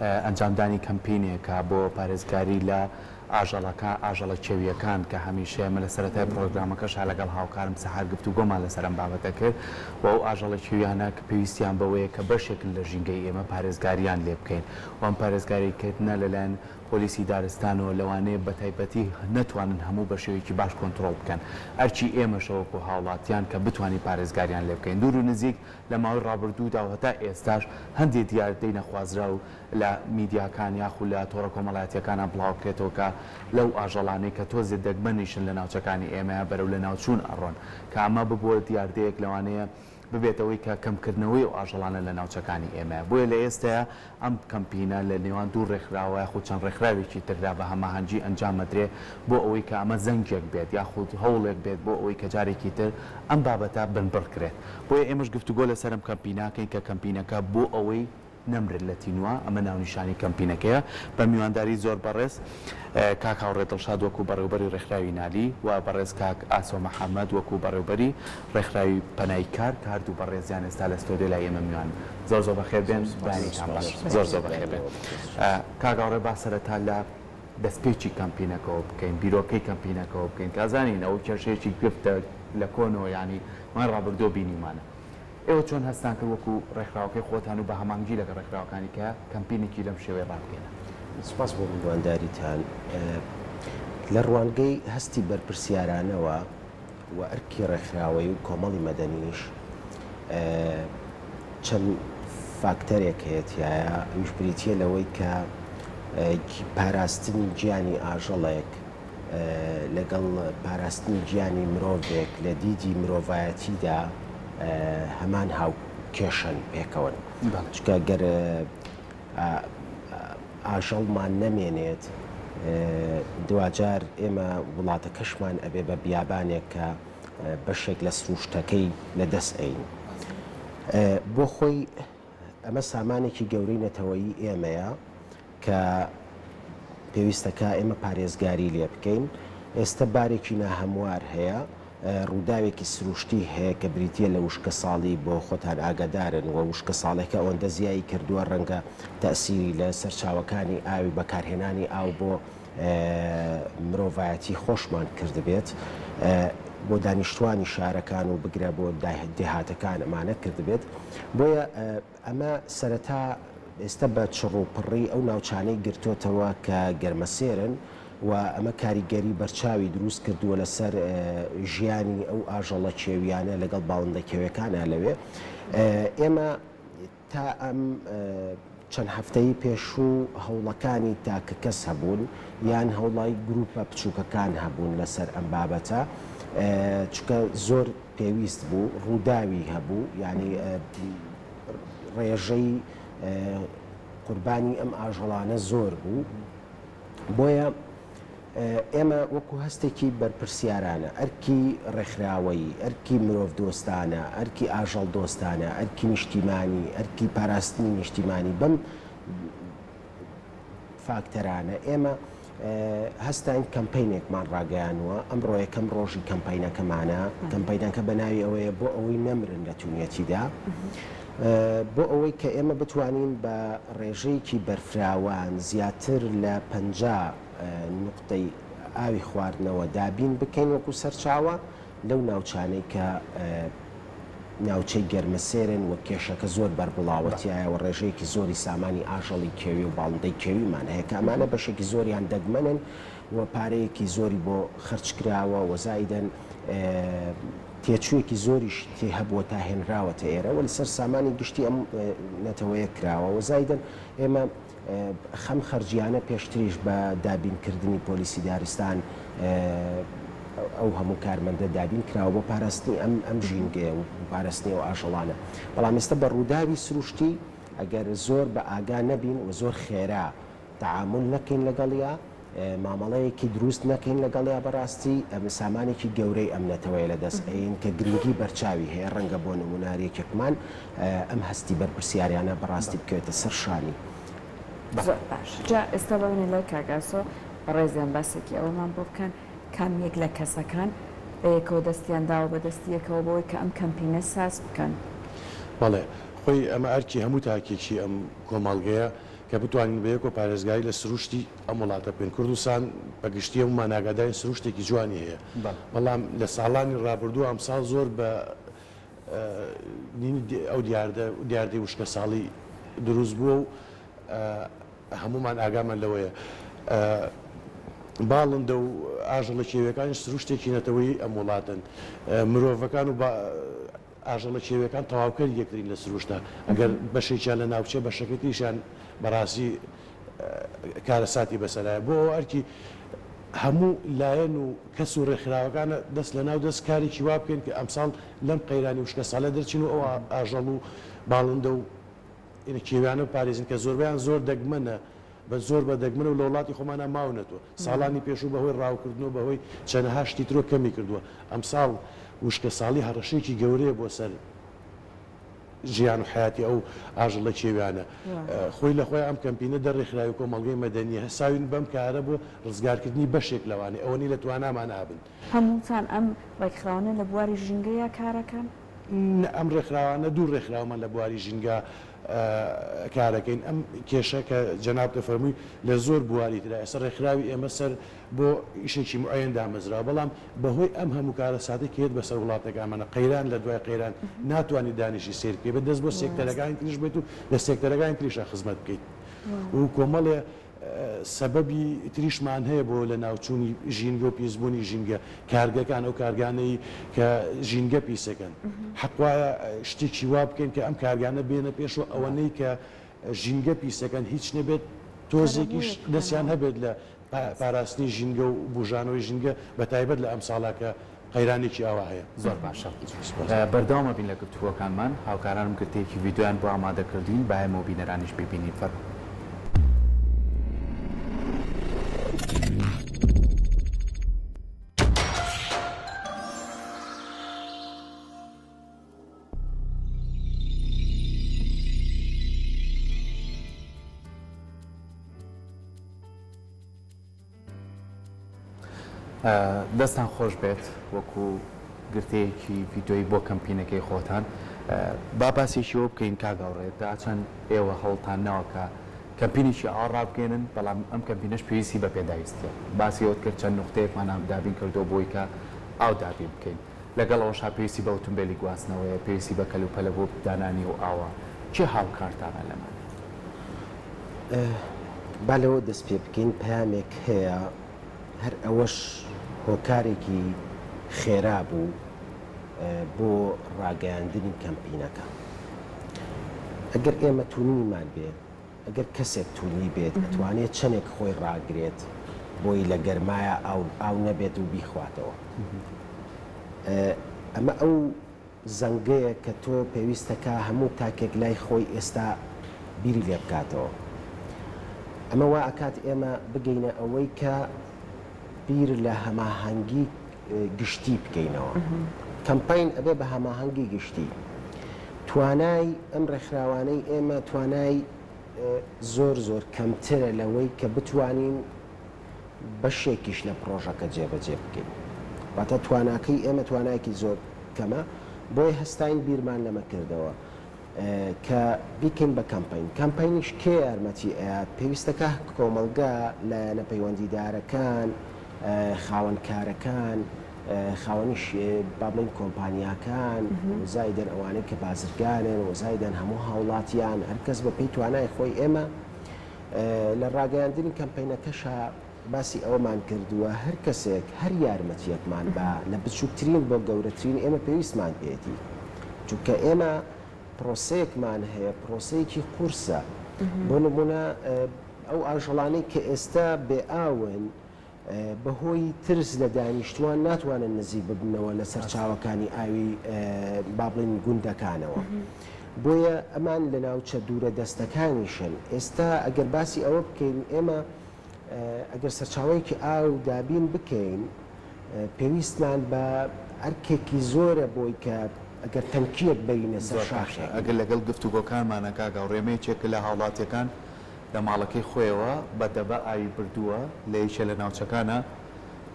ئەنجامدانی کەمپینێکە بۆ پارێزگاری لە ئاژەڵەکە ئاژەڵە کێوییەکان کە هەمیشە ئێمە لە سەرەتای پڕۆگرامەکەشا لەگەڵ هاوکارم سەحەر گفتوگۆمان لەسەر ئەم بابەتە کرد و ئەو ئاژەڵە کێویانە کە پێویستیان بەوەیە کە بەشێکن لە ژینگەی ئێمە پارێزگاریان لێ بکەین و ئەم پارێزگاری کردنە لەلایەن پۆلیسی دارستانەوە لەوانەیە بەتایبەتی نەتوانن هەموو بە شێوەیەکی باش کۆنتڕۆڵ بکەن ئەرکی ئێمەشە وەکو هاوڵاتیان کە بتوانین پارێزگاریان لێ بکەین دوور و نزیک لە ماوەی ڕابردوودا و هەتا ئێستاش هەندێ دیاردەی نەخوازراو لە میدیاکان یاخو لە تۆڕە کۆمەڵایەتییەکانا بڵاوکرێتەوە کە لەو ئاژەڵانەی کە تۆزێ دەگمەنیشن لە ناوچەکانی ئێمەیا بەرەو لەناوچوون ئەڕۆن کە ئەمە ببووە دیاردەیەک لەوانەیە ببێتە هۆی کە کەمکردنەوەی ئەو ئاژەڵانە لە ناوچەکانی ئێمەیا بۆیە لە ئێستایا ئەم کەمپینە لە نێوان دوو ڕێکخراوە یاخود چەند ڕێکخراوێکی تردا بە هەماهەنگی ئەنجام ئەدرێ بۆ ئەوەی کە ئەمە زەنگێک بێت یاخود هەوڵێک بێت بۆ ئەوەی کە جارێکی تر ئەم بابەتە بنبڕ کرێت بۆیە ئێمەش گفتوگۆ لەسەر ئەم کەمپینە ئەکەین کە کەمپینەکە بۆ ئەوەی نەمرن لە تینووە، ئەمە ناونیشانی کەمپینەکەیە، بە میوانداری زۆر بەڕێز کاک هاوڕێ دڵشاد وەکو بەڕێوبەری ڕێکخراوی نالی و بەڕێز کاک ئاسۆ محەمەد وەکو بەڕێوبەری ڕێکخراوی پەنای کار کە هەردوو بەڕێزیان ئێستا لە ستۆدیۆ لای ئێمە میوانن. زۆر زۆر بەخێر بێن، بەیانیتان باش. زۆر زۆر بەخێر بێن. کاک هاوڕێ با سەرەتا لە دەستپێکی کەمپینەکەوە بکەین، بیرۆکەی کەمپینەکەوە بکەین کە ئەزانین ئەوە کێشەیەکی گرفتە لە کۆنەوە یانی مای ڕابردووە بینیومانە. ئێوە چۆن هەستتان کرد وەکو ڕێکخراوەکەی خۆتان و بە هەماهەنگی لەگەڵ ڕێکخراوەکانی کە کەمپینێکی لەم شێوەیە ڕابگەیەنن؟ سوپاس بۆ میوانداریتان. لە ڕوانگەی هەستی بەرپرسیارانەوە و ئەرکی ڕێکخراوەیی و کۆمەڵی مەدەنیش چەند فاکتەرێک هەیە تیایا، ئەویش بریتییە لەوەی کە پاراستنی گیانی ئاژەڵێک لەگەڵ پاراستنی گیانی مرۆڤێک لە دیدی مرۆڤایەتیدا هەمان هاوکێشەن پێکەوەن. چونکە گەر ئاژەڵمان نەمێنێت دواجار ئێمە وڵاتەکەشمان ئەبێ بە بیابانێک کە بەشێک لە سروشتەکەی لە دەست ئەین. بۆ خۆی ئەمە سامانێکی گەورەی نەتەوەیی ئێمەیە کە پێویستە کە ئێمە پارێزگاری لێ بکەین. ئێستە بارێکی ناهەموار هەیە، ڕووداوێکی سروشتی هەیە کە بریتییە لە وشکەساڵی، بۆ خۆتان ئاگادارن و وشکەساڵێکە ئەوەندە زیایی کردووە ڕەنگە تەئسیری لە سەرچاوەکانی ئاوی بەکارهێنانی ئاو بۆ مرۆڤایەتی خۆشمان کردبێت، بۆ دانیشتوانی شارەکان و بگرە بۆ دێهاتەکان ئەمانە کردبێت. بۆیە ئەمە سەرەتا ئێستا بە چڕ و پڕی ئەو ناوچانەی گرتۆتەوە کە گەرمەسێرن و ئەمە کاریگەری بەرچاوی دروست کردووە لەسەر ژیانی ئەو ئاژەڵە کێویانە لەگەڵ باڵندە کێویەکانا لەوێ. ئێمە تا ئەم چەند هەفتەی پێشوو هەوڵەکانی تاکەکەس هەبوون یان هەوڵی گروپە بچووکەکان هەبوون لەسەر ئەم بابەتە چونکە زۆر پێویست بوو ڕووداوی هەبوو یانی ڕێژەی قوربانی ئەم ئاژەڵانە زۆر بوو بۆیە ئێمە وەکو هەستێکی بەرپرسیارانە، ئەرکی ڕێکخراوەیی، ئەرکی مرۆڤدۆستانە، ئەرکی ئاژەڵدۆستانە، ئەرکی نیشتیمانی، ئەرکی پاراستنی نیشتیمانی بەم فاکتەرانە ئێمە هەستاین کەمپەینێکمان ڕاگەیانووە، ئەمڕۆ یەکەم ڕۆژی کەمپەینەکەمانە، کەمپەینەکە بە ناوی ئەوەیە بۆ ئەوەی نەمرن لە تونیەتیدا، بۆ ئەوەی کە ئێمە بتوانین بە ڕێژەیەکی بەرفراوان زیاتر لە 50 نوقتەی ئاوی خواردنەوە دابین بکەین وەکو سەرچاوە لەو ناوچانەی کە ناوچەی گەرمەسێرن و کێشەکە زۆر بەربڵاوە تیایا و ڕێژەیەکی زۆری سامانی ئاژەڵی کێوی و باڵندەی کێویمان هەیە کە ئەمانە بەشێکی زۆریان دەگمەنن و پارەیەکی زۆری بۆ خەرج کراوە و زائیدەن تێچوویەکی زۆریش تێ هەبووە تا هێنراوەتە ئێرە و لەسەر سامانی گشتی ئەم نەتەوەیە کراوە و زایدەن ئێمە خەم خەرجیانە پێشتریش بە دابین کردنی پۆلیسی دارستان ئەو هەموو کارمەندە دابین کراوە بۆ پاراستنی ئەم ئەم ژینگەیە و پاراستنی ئەو ئاژەڵانە بەڵام ئێستا بە ڕووداوی سروشتی ئەگەر زۆر بە ئاگا نەبین و زۆر خێرا تەعامول نەکەین لەگەڵیا، مامەڵەیەکی دروست نەکەین لەگەڵیا بەڕاستی سامانێکی گەورەی ئەم نەتەوەیە لەدەست ئەیەین کە گرنگی بەرچاوی هەیە، ڕەنگە بۆ نموونە هەر یەکێکمان ئەم هەستی بەرپرسیاریانە بەڕاستی بکەوێتە سەر شانی. زۆر باش جا ئێستا با بێینە لای کاک ئاسۆ بەڕێزیان باسێکی ئەوەمان بۆ بکەن کام یەک لە کەسەکان بەیەکەوە دەستیان داوە بە دەستی یەکەوە بەوەی کە ئەم کەمپینە ساز بکەن؟ بەڵێ خۆی ئەمە ئەرکی هەموو تاکێکی ئەم کۆمەڵگەیە. کە بتوانین بەیەکەوە پارێزگاری لە سروشتی ئەم وڵاتە بکەین. کوردستان بە گشتی هەموومان ئاگادارین سروشتێکی جوانی هەیە، بەڵام لە ساڵانی ڕابردوو ئەمساڵ زۆر بە ئەو دیاردە دیاردەی وشکەساڵی دروست بووە و هەموومان ئاگامان لەوەیە باڵندە و ئاژەڵە کێویەکانیش سروشتێکی نەتەوەیی ئەم وڵاتەن. مرۆڤەکان و ئاژەڵە کێویەکان تەواوکەری یەکترین لە سروشتا. ئەگەر بەشێکیان لە ناوچێ بەشەکەی تریشیان بەڕاستی کارەساتی بەسەرایە. بۆ ئەوە ئەرکی هەموو لایەن و کەس و ڕێکخراوەکانە دەست لەناو دەست کارێکی وا بکەین کە ئەمساڵ لەم قەیرانی وشکەساڵە دەرچین و ئەو ئاژەڵ و باڵندە و کێویانە بپارێزین کە زۆربەیان زۆر دەگمەنە بە زۆر بە دەگمەنە و لە وڵاتی خۆمانا ماونەتەوە. ساڵانی پێشوو بە هۆی ڕاوکردن و بە هۆی چەنەها شتی ترۆ کەمی کردووە. ئەمساڵ وشکەساڵی هەڕەشەیەکی گەورەیە بۆ سەر ژیان و حەیاتی ئەو ئاژەڵە کێویانە. خۆی لە خۆیا ئەم کەمپینە دە ڕێکخراوی کۆمەڵگەی مەدەنییە هەستاوین بەم کارە بۆ ڕزگارکردنی بەشێک لەوانەی ئەوەنەی لە توانامان ئابن. هەمووتان ئەم ڕێکخراوانە لە بواری ژینگەیا کارەکەن؟ نە ئەم ڕێکخراوانە دوو ڕێکخراومان لە بواری ژینگە کارەکەین ئەم کێشە کە جەنابت دەفەرمووی لە زۆر بواری ترا ئێستا ڕێکخراوی ئێمە سەر بۆ ئیشێکی موعەیەن دامەزراوە بەڵام بەهۆی ئەم هەموو کارەساتەی کە یەت بەسەر وڵاتەکانمانە قەیران لە دوای قەیران ناتوانی دانیشی سەیر بکەی بە دەست بۆ سێکتەرەکانی تریش بێت و لە سێکتەرەکانی تریشا خزمەت بکەیت و کۆمەڵێ سەبەبی تریشمان هەیە بۆ لەناوچوونی ژینگە و پیسبوونی ژینگە، کارگەکان، ئەو کارگانەی کە ژینگە پیسەکەن. حەق وایە شتێکی وا بکەین کە ئەم کارگانە بێنە پێش و ئەوەنەی کە ژینگە پیسەکەن هیچ نەبێت تۆزێکیش دەستیان هەبێت لە پاراستنی ژینگە و بوژانەوەی ژینگە بەتایبەت لە ئەمساڵا کە قەیرانێکی ئاوا هەیە. زۆر باشە بەردەوام ئەبین لە گفتوگۆکانمان هاوکارانم گرتەیەکی ڤیدۆیان بۆ ئامادە کردوین با ئێمە و بینەرانیش بیبینین فەرموون. دەستان خۆش بێت وەکو گرتەیەکی ڤیدۆیی بۆ کەمپینەکەی خۆتان با باسێکی ئەوە بکەین کاک هاوڕێ تا چەند ئێوە هەوڵتان ناوە کە کەمپینێکی ئاوا ڕابگەێنن بەڵام ئەم کەمپینەش پێویستی بە پێداویستیە باسی ئەوەت کرد چەند نوختەیەکمان دابین کردووە بۆی کە ئاو دابین بکەین لەگەڵ ئەوەشا پێویستی بە ئوتومبێلی گواستنەوەیە پێویستی بە کەلوپەلە بۆ دانانی ئەو ئاوە کێ هاوکارتانە لەمانە؟ با لەوە دەست پێ بکەین پەیامێک هەیە هەر ئەوەش هۆکارێکی خێرا بوو بۆ ڕاگەیاندنی کەمپینەکە. ئەگەر ئێمە تونیمان بێ، ئەگەر کەسێک تونی بێت ئەتوانێت چەنێک خۆی ڕاگرێت بۆی لە گەرمایا ئاو ئاو نەبێت و بیخواتەوە. ئەمە ئەو زەنگەیە کە تۆ پێویستەکا هەموو تاکێک لای خۆی ئێستا بیری لێ بکاتەوە. ئەمە وا ئەکات ئێمە بگەینە ئەوەی کە بیر لە هەماهەنگی گشتی بکەینەوە. کەمپەین ئەبێ بە هەماهەنگی گشتی. توانای ئەم ڕێکخراوانەی ئێمە توانای زۆر زۆر کەمترە لەوەی کە بتوانین بەشێکیش لە پڕۆژەکە جێبەجێ بکەین. واتە تواناکەی ئێمە توانایەکی زۆر کەمە، بۆیە هەستاین بیرمان لەمە کردەوە کە بیکەین بە کەمپەین. کەمپەینیش کێ یارمەتی ئەیات؟ پێویستەکە کۆمەڵگە، لایەنە پەیوەندیدارەکان، خاوەن کارەکان، خاوەنی با بڵێین کۆمپانیاکان، وزایدەن ئەوانەی کە بازرگانن، وزایدەن هەموو هاوڵاتیان، هەرکەس بەپێی توانای خۆی ئێمە لە ڕاگەیاندنی کەمپەینەکەشا باسی ئەوەمان کردووە هەر کەسێک هەر یارمەتییەکمان با لە بچووکترین بۆ گەورەترین ئێمە پێویستمان پێیەتی چونکە ئێمە پرۆسەیەکمان هەیە پرۆسەیەکی قورسە بۆ نمونە ئەو ئاژەڵانەی کە ئێستا بێ ئاون بەهۆی ترس لە دانیشتووان ناتوانن نزیک ببنەوە لە سەرچاوەکانی ئاوی با بڵێین گوندەکانەوە. بۆیە ئەمان لە ناوچە دوورە دەستەکانیشن. ئێستا ئەگەر باسی ئەوە بکەین ئێمە ئەگەر سەرچاوەیەکی ئاو دابین بکەین پێویستمان بە ئەرکێکی زۆرە بۆی کە ئەگەر تەنکییەک بەرینە سەر زۆر باشە شاخێک. ئەگەر لەگەڵ گفتوگۆکانمانە کاک هاوڕێ ئێمە یەکێک لە هاوڵاتیەکان لە ماڵەکەی خۆیەوە بە دەبە ئاوی بردووە لە یەکێ لە ناوچەکانە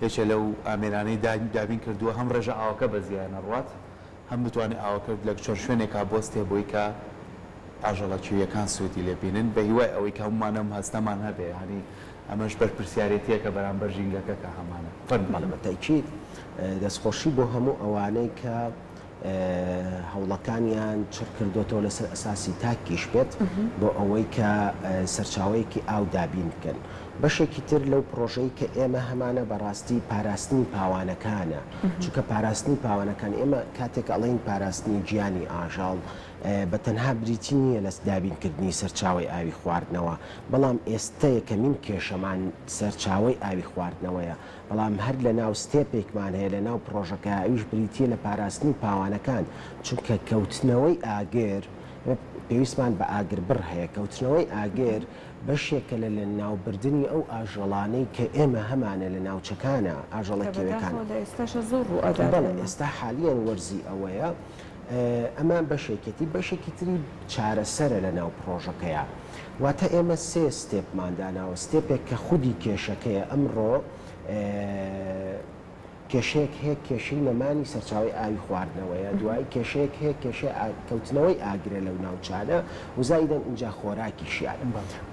یەکێ لەو ئامێرانەی دابین کردووە هەم ڕێژە ئاوەکە بە زیایە نەڕوات هەم بتوانێ ئاوەکە لە چەند شوێنێکا بوەستێ بۆی کە. ئاژەڵە کێوییەکان سوودی لێ بینن بە هیوای ئەوەی کە هەموومان ئەم هەستەمان هەبێ یانی ئەمەش بەرپرسیارێتییەکە بەرامبەر ژینگەکە کە هەمانە. فەرموو. بەڵێ بە تەئکید دەستخۆشی بۆ هەموو ئەوانەی کە هەوڵەکانیان چڕ کردۆتەوە لەسەر ئەساسی تاکیش بێت بۆ ئەوەی کە سەرچاوەیەکی ئاو دابین بکەن. بەشێکی تر لەو پڕۆژەی کە ئێمە هەمانە بەڕاستی پاراستنی پاوانەکانە، چونکە پاراستنی پاوانەکان ئێمە کاتێک ئەڵێین پاراستنی گیانی ئاژەڵ بە تەنها بریتی نییە لە دابینکردنی سەرچاوەی ئاوی خواردنەوە، بەڵام ئێستە یەکەمین کێشەمان سەرچاوەی ئاوی خواردنەوەیە، بەڵام هەر لە ناو step ێکمان هەیە لە ناو پڕۆژەکە ئەویش بریتییە لە پاراستنی پاوانەکان، چونکە کەوتنەوەی ئاگر پێویستمان بە ئاگربڕ هەیە، کەوتنەوەی ئاگر بەشێکە لە لەناوبردنی ئەو ئاژەڵانەی کە ئێمە هەمانە لە ناوچەکانە، ئاژەڵە کە کێویەکان. بەداخەوە لە ئێستاشا زۆر ڕوو ئەدات بەڵێ ئەمە. ئێستا حالیەن وەرزی ئەوەیە، ئەمە بەشێکێتی، بەشێکی تری چارەسەرە لە ناو پڕۆژەکەیا. واتە ئێمە سێ step مان داناوە، step ێک کە خودی کێشەکەیە، ئەمڕۆ کێشەیەک هەیە کێشەی نەمانی سەرچاوەی ئاوی خواردنەوەیە، دوایی کێشەیەک هەیە کێشەی کەوتنەوەی ئاگرە لەو ناوچانە و زائیدەن ئینجا خۆراکیشیانە.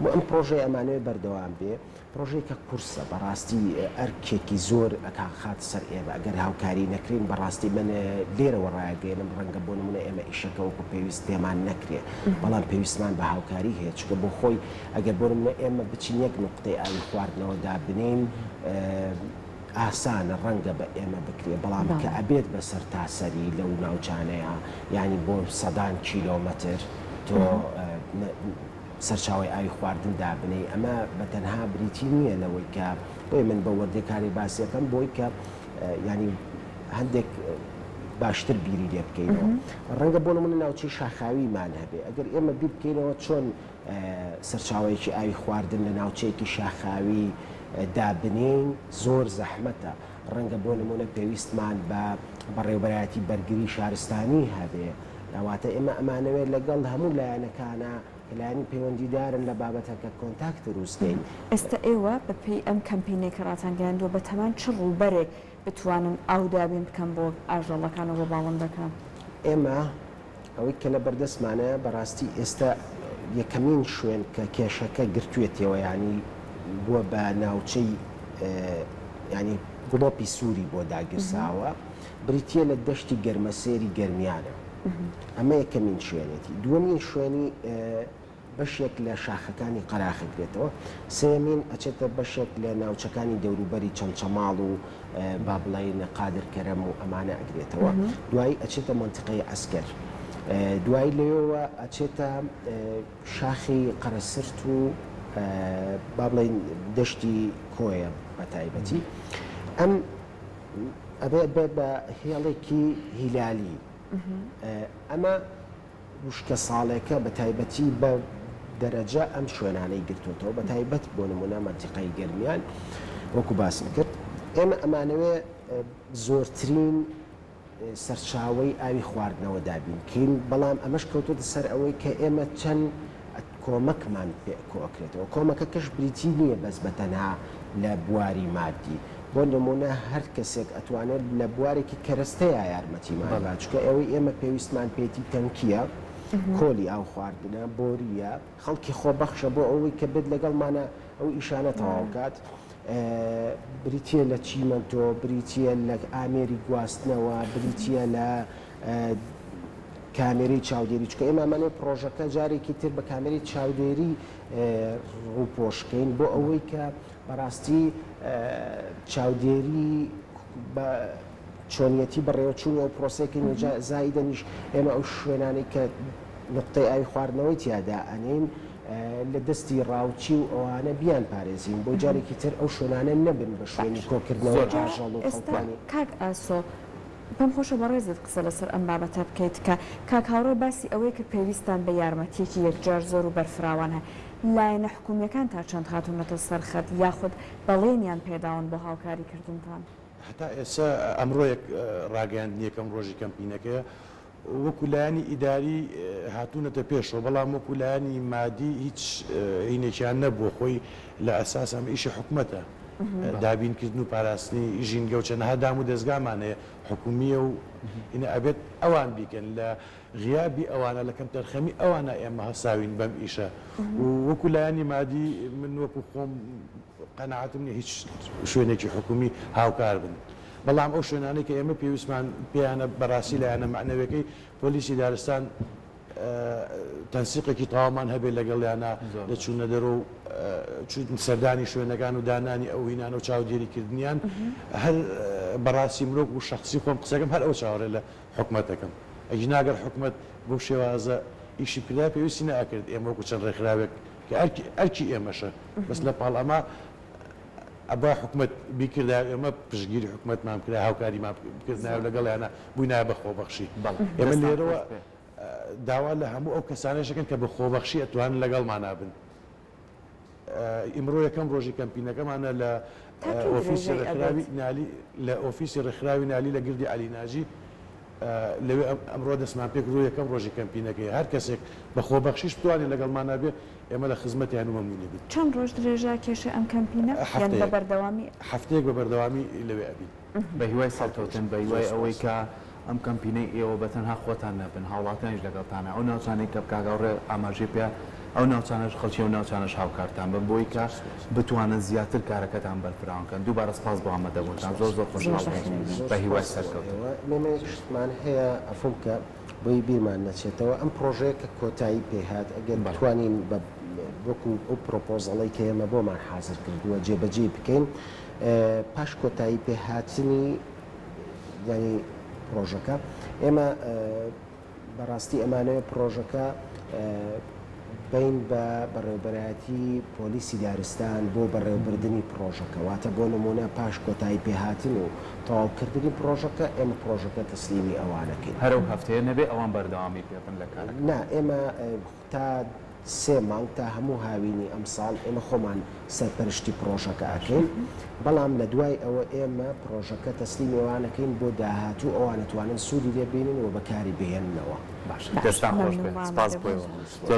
بۆ ئەم پڕۆژەیە ئەمانەوێ بەردەوام بێ، پڕۆژەیەکە قورسە بەڕاستی ئەرکێکی زۆر ئەکاخاتە سەر ئێمە ئەگەر هاوکاری نەکرێین بەڕاستی من لێرەوە ڕایەگەیەنم ڕەنگە بۆ نمونە ئێمە ئیشەکە وەکو پێویست پێمان نەکرێ بەڵام پێویستمان بە هاوکاری هەیە چونکە بۆ خۆی ئەگەر بۆ نمونە ئێمە بچین یەک نوقتەی ئاوی خواردنەوە دابنێین ئاسانە ڕەنگە بە ئێمە بکرێ بەڵام کە ئەبێت بە سەرتاسەری لەو ناوچانەیا یانی بۆ سەدان کیلۆمەتر تۆ سەرچاوەی ئاوی خواردن دابنێی ئەمە بە تەنها بریتی نییە لەوەی کە بۆیە من بە وردەکاری باسی ئەکەم بۆی کە یانی هەندێک باشتر بیری لێ بکەینەوە ڕەنگە بۆ نمونە ناوچەی شاخاویمان هەبێ ئەگەر ئێمە بیر بکەینەوە چۆن سەرچاوەیەکی ئاوی خواردن لە ناوچەیەکی شاخاوی دابنێین زۆر زەحمەتە، ڕەنگە بۆ نموونە پێویستمان بە بەڕێوبەرایەتی بەرگری شارستانی هەبێ، واتە ئێمە ئەمانەوێت لەگەڵ هەموو لایەنەکانا کە لایەنی پەیوەندیدارن لە بابەتەکە contact دروست کەین. ئێستا ئێوە بە پێی ئەم کەمپینەی کە ڕاتانگەیاندووە بەتەمان چ ڕووبەرێک بتوانن ئاو دابین بکەن بۆ ئاژەڵەکان و بۆ باڵندەکان؟ ئێمە ئەوەی کە لە بەردەستمانە بەڕاستی ئێستا یەکەمین شوێن کە کێشەکە گرتوێتیەوە یانی بووە بە ناوچەی یانی گڵۆپی سووری بۆ داگیرساوە بریتییە لە دەشتی گەرمەسێری گەرمیانە ئەمە یەکەمین شوێنێتی دووەمین شوێنی بەشێک لە شاخەکانی قەراخ ئەگرێتەوە، سێیەمین ئەچێتە بەشێک لە ناوچەکانی دەوروبەری چەمچەماڵ و با بڵێین قادر کەرەم و ئەمانە ئەگرێتەوە، دوایی ئەچێتە مەنتیقەی عەسکەر، دوایی لەوێوە ئەچێتە شاخی قەرەسرت و با بڵێین دەشتی کۆیە بە تایبەتی. ئەم ئەبێ بە هێڵێکی هیلالی. ئەمە وشکە ساڵێکە بە تایبەتی بە دەرەجە ئەم شوێنانەی گرتۆتەوە بە تایبەت بۆ نمونە مەنتیقەی گەرمیان وەکو باسم کرد ئێمە ئەمانەوێ زۆرترین سەرچاوەی ئاوی خواردنەوە دابین کەین بەڵام ئەمەش کەوتۆتە سەر ئەوەی کە ئێمە چەند کۆمەکمان پێ کۆئەکرێتەوە کۆمەکەکەش بریتی نییە بەس بە تەنها لە بواری مادی بۆ نموونە هەر کەسێک ئەتوانێت لە بوارێکی کەرەستەیا یارمەتیمان بات چونکە ئەوەی ئێمە پێویستمان پێیتی تەنکییە کۆلی ئاو خواردنە بۆرییە خەڵکی خۆبەخشە بۆ ئەوەی کە بێت لەگەڵمانە ئەو ئیشانە تەواو کات بریتییە لە چیمەنتۆ بریتییە لە ئامێری گواستنەوە بریتییە لە کامێرەی چاودێری چونکە ئێمە ئەمانەوێت پڕۆژەکە جارێکی تر بە کامێرەی چاودێری ڕووپۆش کەین بۆ ئەوەی کە بەڕاستی چاودێری بە چۆنیەتی بەڕێوەچوونی ئەو پرۆسەیە کەین و زائیدەنیش ئێمە ئەو شوێنانەی کە نوقتەی ئاوی خواردنەوەی تیادا ئەنێین لە دەستی ڕاوچی و ئەوانە بیان پارێزین بۆ جارێکی تر ئەو شوێنانە نەبن بە شوێنی کۆکردنەوەی ئاژەڵ و ئێستا خەڵکانی. کاک ئاسۆ پێم خۆشە بەڕێزت قسە لەسەر ئەم بابەتە بکەیت کە کاک هاوڕێ باسی ئەوەی کرد پێویستتان بە یارمەتیەکی یەکجار زۆر و بەرفراوان هەیە لایەنە حکومییەکان تا چەند هاتوونەتە سەر خەت یاخود بەڵێنیان پێداون بۆ هاوکاری کردنتان؟ هەتا ئێستا ئەمڕۆ یەک ڕاگەیاندنی یەکەم ڕۆژی کەمپینەکەیە، وەکو لایەنی ئیداری هاتوونەتە پێشەوە، بەڵام وەکو لایەنی مادی هیچ هینێکیان نەبووە، خۆی لە ئەساس ئەمە ئیشی حکومەتە. دابینکردن و پاراستنی ژینگە و چەنەها دام و دەزگامان هەیە حکومییە و ئینە ئەبێت ئەوان بیکەن لە غیابی ئەوانە لە کەمتەرخەمی ئەوانە ئێمە هەستاوین بەم ئیشە و وەکو لایەنی مادی من وەکو خۆم قەناعەتم نیە هیچ شوێنێکی حکومی هاوکار بن بەڵام ئەو شوێنانەی کە ئێمە پێویستمان پێیانە بەڕاستی لایەنە مەعنەویەکەی پۆلیسی دارستان تەنسیقێکی تەواومان هەبێت لەگەڵیانا لە چوونە دەرۆ و چوون سەردانی شوێنەکان و دانانی ئەو هینانە و چاودێری کردنیان هەر بەڕاستی من وەکو شەخسی خۆم قسەکەم هەر ئەو چاوەڕێ لە حکومەت دەکەم ئەگینا گەر حکومەت بەو شێوازە ئیشی بکردایە پێویستی نەئەکرد ئێمە وەکو چەند ڕێکخراوێک کە ئەرکی ئەرکی ئێمەشە بەس لە پاڵ ئەمە ئەبا حکومەت بیکردایە و ئێمە پشتگیری حکومەتمان بکرایە هاوکاریمان بکردنایە و لەگەڵیانا بووینایە بە خۆبەخشی بەڵێ ئێمە دەستان لێرەوە خۆش بێ. داوا لە هەموو ئەو کەسانەش ئەکەن کە بە خۆبەخشی ئەتوانن لەگەڵمانا بن ئیمڕۆ یەکەم ڕۆژی کەمپینەکەمانە لە تا کەی ئۆفیسی درێژەی ڕێکخراوی ئەبێت؟ نالی لە ئۆفیسی ڕێکخراوی نالی لە گردی عەلی ناجی لەوێ ئەمڕۆ دەستمان پێکردووە یەکەم ڕۆژی کەمپینەکەیە هەر کەسێک بە خۆبەخشیش بتوانێت لەگەڵمانا بێ ئێمە لە خزمەتیان و مەمنونی بین. چەند ڕۆژ درێژە کێشێ ئەم کەمپینە؟ یان بە هەفتەیەک بەردەوامی؟ هەفتەیەک بە بەردەوامی لەوێ ئەبین. بە هیوای سەڵکەوتن، بە هیوای ئەوەی کە ئەم کەمپینەی ئێوە بە تەنها خۆتان نەبن، هاوڵاتیانیش لەگەڵتانە، ئەو ناوچانەی کە کاک هاوڕێ ئاماژەی پێ ئەو ناوچانەش خەڵکی ئەو ناوچانەش هاوکارتان بن بۆی کە بتوانن زیاتر کارەکەتان بەرفراوان کەن. دووبارە سپاس بۆ ئامادەبوونتان. زۆر زۆر خۆشحاڵ بووین. زۆر بە هیوای سپاس بۆ سەرکەوتن. ئێوە. ئێمە یەک شتمان هەیە عەفوم کە بۆی بیرمان نەچێتەوە ئەم پڕۆژەیە کە کۆتایی پێ هات ئەگەر بەڵێ. بتوانین بە وەکو ئەو پرۆپۆزەڵەی کە ئێمە بۆمان حازر کردووە جێبەجێی بکەین پاش کۆتایی پێ هاتنی یانی پڕۆژەکە ئێمە بەڕاستی ئەمانەوێ پڕۆژەکە بین بە بەڕێوبەرایەتی پۆلیسی دارستان بۆ بەڕێوبردنی پڕۆژەکە واتە بۆ نمونە پاش کۆتایی پێهاتن و تەواوکردنی پڕۆژەکە ئێمە پڕۆژەکە تەسلیمی ئەوانەکەین. هەر ئەو هەفتەیە نەبێ ئەوان بەردەوامی پێ بن لە کارەکە. نا ئێمە تا سێ مانگ تا هەموو هاوینی ئەمساڵ ئێمە خۆمان سەرپەرشتی پڕۆژەکە ئەکەین، بەڵام لە دوای ئەوە ئێمە پڕۆژەکە تەسلیمی ئەوان ئەکەین بۆ داهاتوو ئەوان ئەتوانن سوودی لێ بینن و بەکاری بهێننەوە. باشە باشە دەستان خۆش مەمنون بێت بۆ سپاس بۆ ئامادەبوونتان. ئێوە.